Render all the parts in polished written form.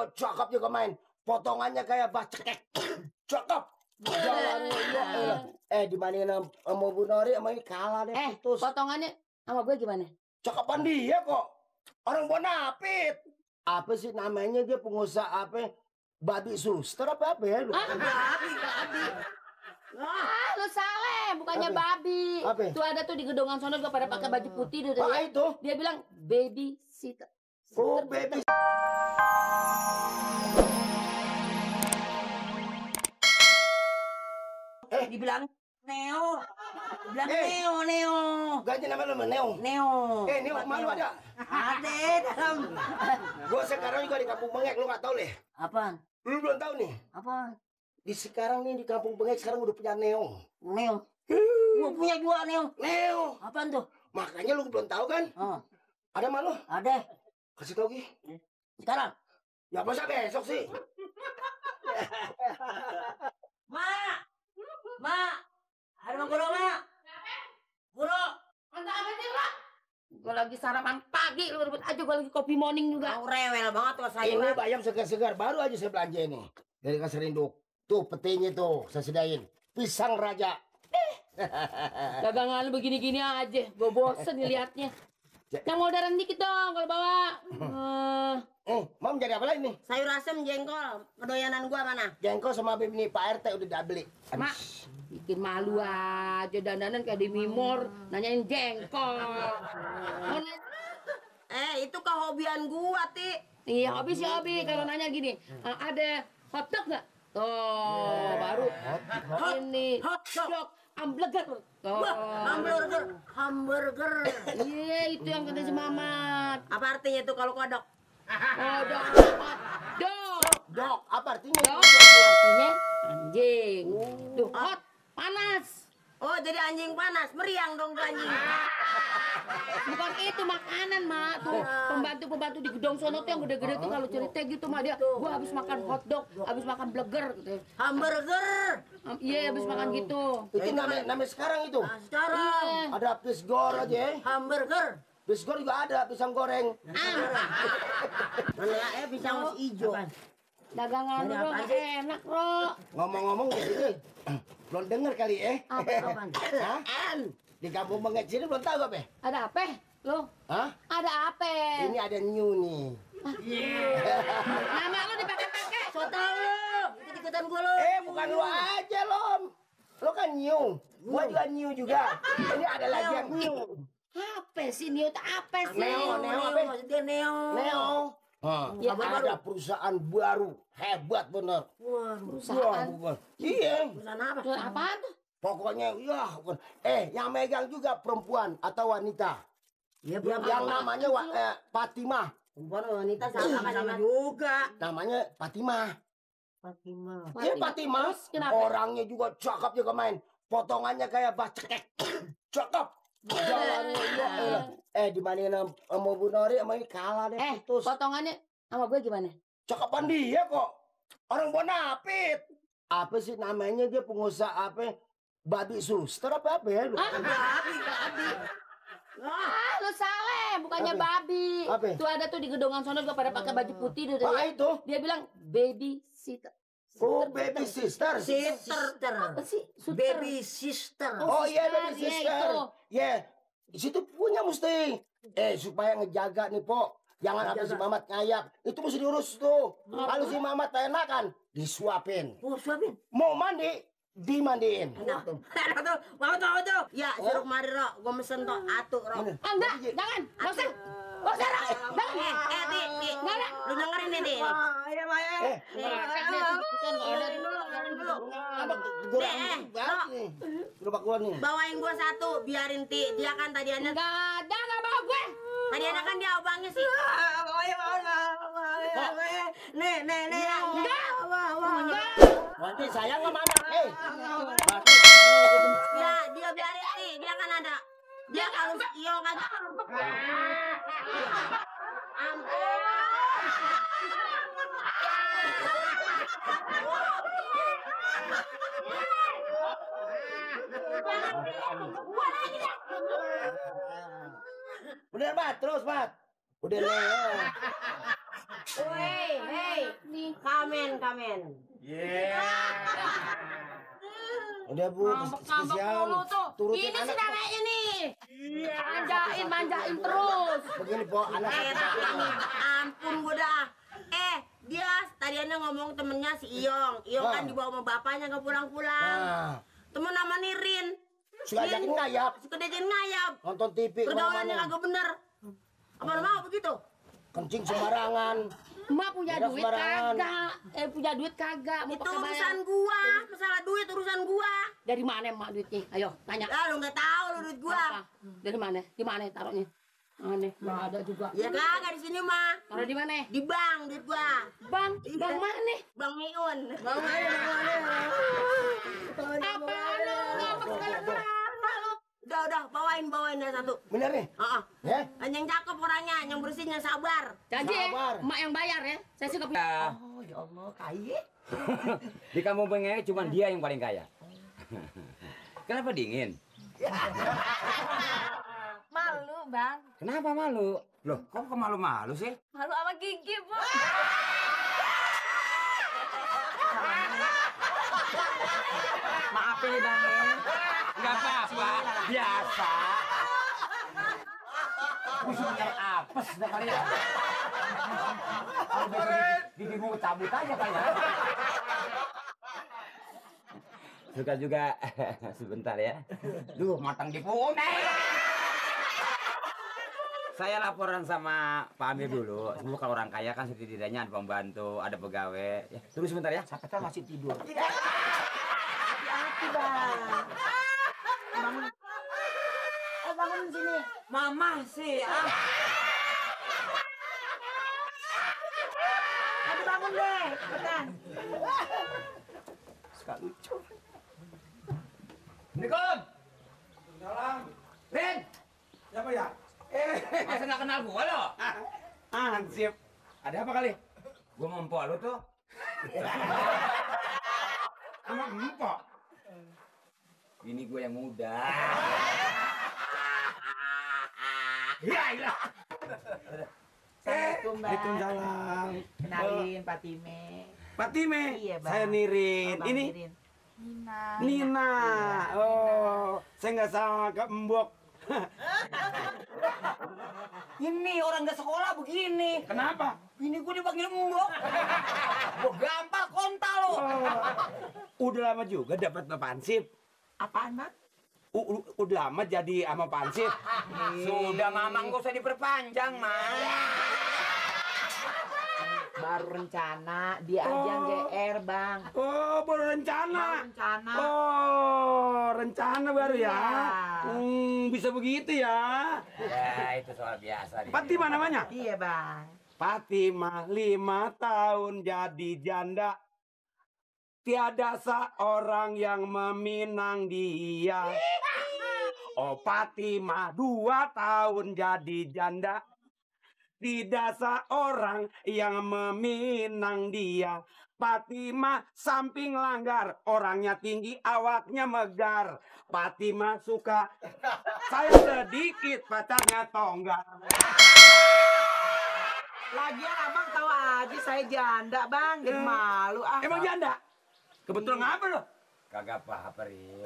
juga cakep juga main. Potongannya kayak bacekek. Cakep. Jalannya dibandingin sama Bu Nori sama ini kalah deh. Potongannya sama gue gimana? Cakepan dia kok. Orang Bonapit. Apa sih namanya dia pengusaha apa? Babi suster apa ya? Babi. Lu salah, bukannya Apa? babi. Apa? Tuh ada tuh di gedongan sono juga pada pakai baju putih tuh. Itu? Dia bilang baby sitter. Oh, baby. Dibilang Neo. Bilang Neo. Ganti nama lu Neo. Neo Malu ada? Ada dalam. Gua sekarang juga di Kampung Bengek, lu nggak tahu deh. Apaan? Lu belum tahu nih. Apaan? Di sekarang nih di Kampung Bengek sekarang udah punya Neo. Neo. Gua punya juga Neo. Apaan tuh? Makanya lu belum tahu kan? Ada malu? Ada. Kasih tau Gi. Sekarang? Ya masa besok sih? Mak. Ada Bang Guru, Mak. Guru. Enggak apa sih, Pak? Gue lagi sarapan pagi, lu rebut aja gue lagi kopi morning juga. Kau rewel banget tuh sayuran. Ini bayam segar-segar baru aja saya belanja ini. Dari Kasar Induk. Tuh petinya tuh saya sedain. Pisang raja. Dagangan lu begini-gini aja. Gue bosen nih liatnya. Yang modern dikit dong kalau bawa. Mau jadi apa lagi nih? Sayur asem, jengkol. Kedoyanan gua mana? Jengkol sama ini Pak RT udah dibeli. Mak, bikin malu aja dandanan kayak di Mimor. Nanyain jengkol. Itu kehobian gua, Ti. Iya, hobi. Kalau nanya gini, ada hotdog nggak? Tuh, baru. Ini hotdog. Hamburger. Hamburger. Iya, itu yang kata si Mamat. Apa artinya tuh kalau kodok? Dok, apa artinya? Dok, artinya anjing. Tuh, hot, panas. Oh, jadi anjing panas. Meriang dong tuh anjing. Bukan itu makanan, Mak. Tuh, pembantu di gedung sono tuh yang gede-gede tuh kalau cerita gitu, Mak, dia, gua habis makan hotdog, habis makan burger gitu. Hamburger. Iya, habis makan gitu. Itu namanya sekarang itu. Sekarang Ada pisgor aja ya. hamburger. Pisgor juga ada, pisang goreng. Mana pisang hijau. Dagangan lu nggak enak, Bro. Ngomong-ngomong gitu, belum denger kali ya? Apaan? Hah? Di Kampung Bengek sini belum tahu apa? Ada apa, lu? Hah? Ada apa? Ini ada new nih. Nama lu dipakai-pakai. So tau lu. Ikut-ikutan gua lu. Bukan lu aja, Lom. Lu kan new. Gua juga new juga. Ini ada lagi yang new. Apa sih, Neo? Apa sih? Neo apa? Maksudnya Neo. Ya, ada perusahaan baru. Hebat bener. Perusahaan. Bukan. Iya. Perusahaan apa? Perusahaan apaan tuh? Pokoknya, ya. Yang megang juga perempuan atau wanita. Yang namanya Fatimah. Perempuan wanita sama juga. Namanya Fatimah. Fatimah. Iya Fatimah. Kenapa? Orangnya juga cakep juga main. Potongannya kayak bacekek. Cakep. Jalannya dibandingin sama Bu Nori sama ini kalah deh. Potongannya sama gue gimana? Cakepan dia kok. Orang Bonapit. Apa sih namanya dia pengusaha apa? Babi suster apa ya? Babi. Lu salah, bukannya babi. Apa? Tuh ada tuh di gedongan sono juga pada pakai baju putih tuh. Itu? Dia bilang baby sitter. Oh, baby sister. Apa sih? Baby sister. Oh iya, baby Iya, sister. itu. Ya, di situ punya mesti. Supaya ngejaga nih, Po. Jangan habis si Mamat ngayap. Itu mesti diurus tuh. Kalau si Mamat enak kan, disuapin. Oh, suapin. Mau mandi, dimandiin. Enak tuh. Mau tuh. Ya, suruh kemari, Ro. Gua mesen tuh atu, Ro. Enggak, jangan. Gak usah, Ro. Ti. Lu dengerin nih, Ti. Gerobak gua nih. Bawain gua satu, biarin Ti. Dia kan tadiannya. Enggak ada, gak mau gue. Tadiannya kan dia obangnya sih. Nih. Nanti sayang sama anak. Ya, dia biarin Ti. Dia kan ada. Dia kalau iyo kan. Udah, Mat. Terus, Mat. Udah, Leo. Hei, kamen. Udah Bu, kesian. Turutin Ini si anak. namanya nih. Manjain terus. Begini Po, anak Ampun gue dah. Dia tadinya ngomong temennya si Iyong. Iyong kan dibawa sama bapaknya nggak pulang-pulang. Nah, Temen nama Nirin. suka ajakin ngayap, Suka diajakin ngayap. nonton TV Pergaulannya kemana-mana. kagak bener. Apa lu mau begitu? Kencing sembarangan. Emak punya Udah duit sembarangan. kagak. Punya duit kagak. Mau Itu pakai bayar. urusan gua. Masalah duit urusan gua. Dari mana emak duitnya? Ayo, tanya. Lah lu nggak tahu lu duit gua. Apa? Dari mana? Di mana taruhnya? Aneh, nggak ada juga. Ya kagak di sini mah. Taruh di mana? Di bank duit gua. Bang mana? Bang Miun. Apaan lu? Ngapa segala drama lu? Udah, bawain ya satu. Bener nih? Heeh. Ya? Yang cakep orangnya, yang bersihnya sabar. Janji ya, Sabar. emak yang bayar ya. Saya sih kepikir. Oh ya Allah, kaya. Di kampung Bengek cuma dia yang paling kaya. Kenapa dingin? Malu, Bang. Kenapa malu? Loh, kok malu-malu sih? Malu sama gigi, Bu. Maaf ya, Bang. Enggak apa-apa, biasa. Musuh nyari apes dah kali ya. Kalau besok gigi gue cabut aja kali ya. Suka juga. Sebentar ya. Duh, matang di punah. Saya laporan sama Pak Amir dulu. Semua kalau orang kaya kan setidaknya ada pembantu, ada pegawai. Ya, terus sebentar ya. Siapa tahu masih tidur. Hati-hati, Bang. Bangun sini. Mama sih. Aduh, bangun deh. Cepetan. Suka lucu. Assalamualaikum. Salam. Rin, Siapa ya? masa nggak kenal gua lo? Ansip. Ada apa kali? Gua mau empok lu tuh. Sama empok. Ini gua yang muda. Ya, iya. Assalamualaikum, Bang. Waalaikumsalam. Kenalin Fatime. Fatime. Iya, Bang. Saya Nirin. Bang Ini Nirin. Nina. Oh, saya nggak sangka embok. Ini orang nggak sekolah begini. Kenapa? Ini gua dipanggil embok. Gua gampang kontal lo. Oh, udah lama juga dapat Bapak Ansip. Apaan, Bang? Udah lama jadi sama Pak Ansip. Sudah mamang gak usah diperpanjang, Mang. Baru rencana, dia aja yang GR, Bang. Oh, baru rencana. Rencana. Oh, rencana baru ya. Iya. Bisa begitu ya. Ya, itu soal biasa. Fatimah namanya? Iya, Bang. Fatimah 5 tahun jadi janda. Tiada seorang yang meminang dia. Oh, Fatimah 2 tahun jadi janda. Tidak seorang yang meminang dia. Fatimah samping langgar, orangnya tinggi, awaknya megar. Fatimah suka saya sedikit, pacarnya tonggak. Lagian abang tahu aja saya janda, Bang. Jadi malu ah. Emang janda? Kebetulan ngapa lo? Kagak apa-apa, Rin.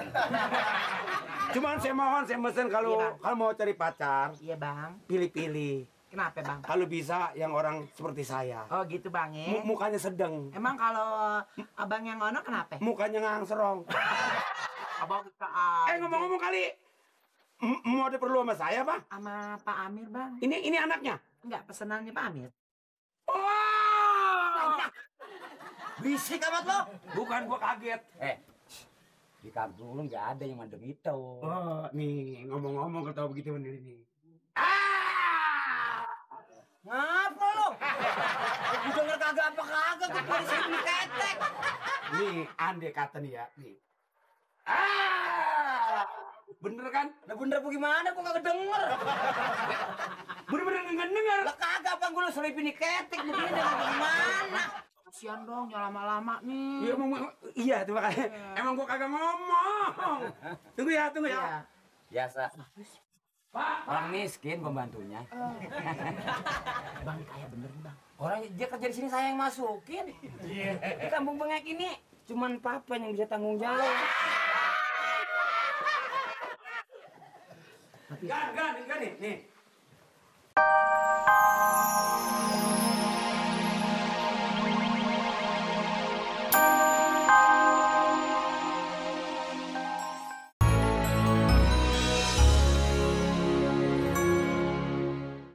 Cuman saya mohon, saya mesen kalau Iya, Bang. kalau mau cari pacar, Iya, Bang. pilih-pilih. Kenapa, Bang? Kalau bisa yang orang seperti saya. Oh, gitu, Bang ya. Mukanya sedang. Emang kalau abang yang ngono kenapa? Mukanya ngangserong. Abang bisa Ngomong-ngomong kali, mau ada perlu sama saya, Bang? sama Pak Amir, Bang. Ini anaknya. Enggak, pesenannya Pak Amir. Oh! Bisik amat lo. Bukan gua kaget. Di kampung lu nggak ada yang mandeng itu. Oh, nih ngomong-ngomong ketawa begitu bener ini. Ngapa lo? Gua denger kagak apa-kagak, gua pada sini ketek. Nih, andai kata nih ya, nih. Bener kan? Lah bener apa gimana? Gua kagak denger. Bener-bener nggak denger. Lah kagak apa gua lu selipin ketek begini gimana? Kasihan dong, jangan lama-lama nih. Iya, tuh makanya. Emang gua kagak ngomong. Tunggu ya. Iya. Biasa. Orang miskin pembantunya. Bang kaya bener nih bang. Orang dia kerja di sini saya yang masukin. Di kampung bengek ini cuman papa yang bisa tanggung jawab. Gan nih.